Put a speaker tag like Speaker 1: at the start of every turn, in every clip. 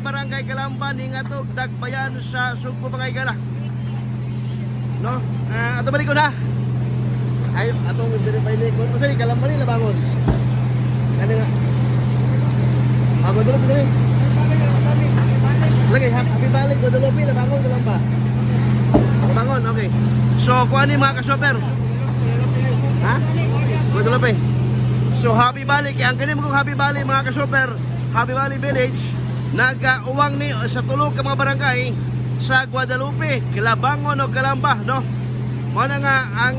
Speaker 1: Barangay Calamba, Ningatog, Dagbayan sa Sugbo, mga higala. No? Ato balik ko na. Ay, atong verify ni ko. Sorry, Calamba ni Labangon. Ano nga? Ah, Guadalupe dali. Lagi, Happy Valley, Guadalupe, Labangon, Calamba. Labangon, okay. So, kuha ni mga kasoper. Ha? Guadalupe. So, Happy Valley. Kaya ang galing kong Happy Valley, mga kasoper, Happy Valley Village, nag-uwang ni sa tulog ka mga barangay sa Guadalupe, Labangon o Calamba, no? Mao na nga ang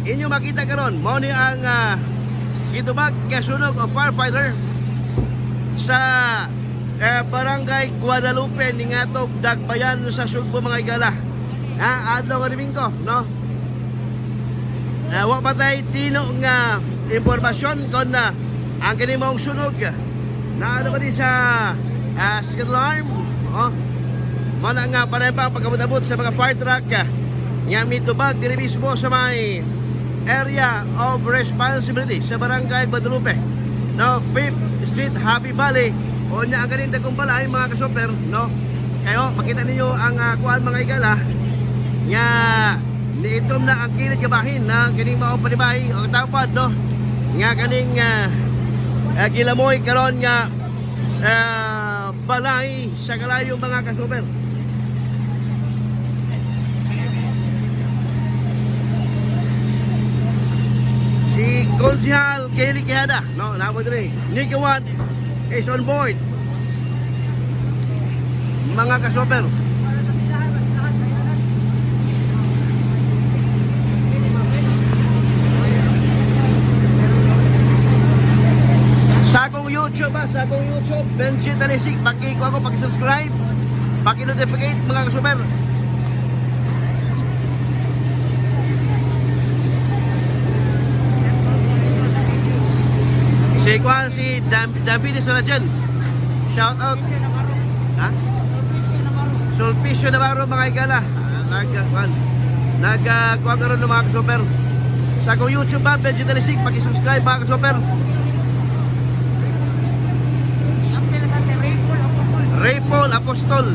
Speaker 1: inyo makita karon, mao ni ang gitubag kasunog o firefighter sa Barangay Guadalupe Ningatog Dagbayan sa Sugbo, mga igala. Ha, adlaw nga Domingo, no? Wa pa tay tino nga impormasyon kon na ang kini maong sunog na ano ba di sa second alarm, oh. Mao na nga panay pa ang pagkabot-abot sa mga fire truck nga mitubag diri mismo sa may area of responsibility sa Barangay Guadalupe, no, 5th Street, Happy Valley. O nya ang ganing dagkong balay, mga kasoper, no? Kayo makita ninyo ang kuan, mga igala, nga niitom na ang kilid kabahin na kining maong panibahi o tapad, no, nga kaning gilamoy karon nga balay sa kalayo, mga kasoper. Si Konsihal Kelly Quijada, no, nabo diri. Nick Juan is on board, mga kasoper. Sa akong YouTube ha, sa akong YouTube, Benji Talisik, paki ko ako, paki-subscribe, paki-notificate, mga kasoper. Si Kwan, si David Salajan. Shout out. Ha? Sulpicio Navarro, mga igala. Nag Kwan. Nag kuwan karon ng mga kasoper. Sa akong YouTube ba, Benji Talisik, paki-subscribe, mga kasoper. Raypaul Apostol.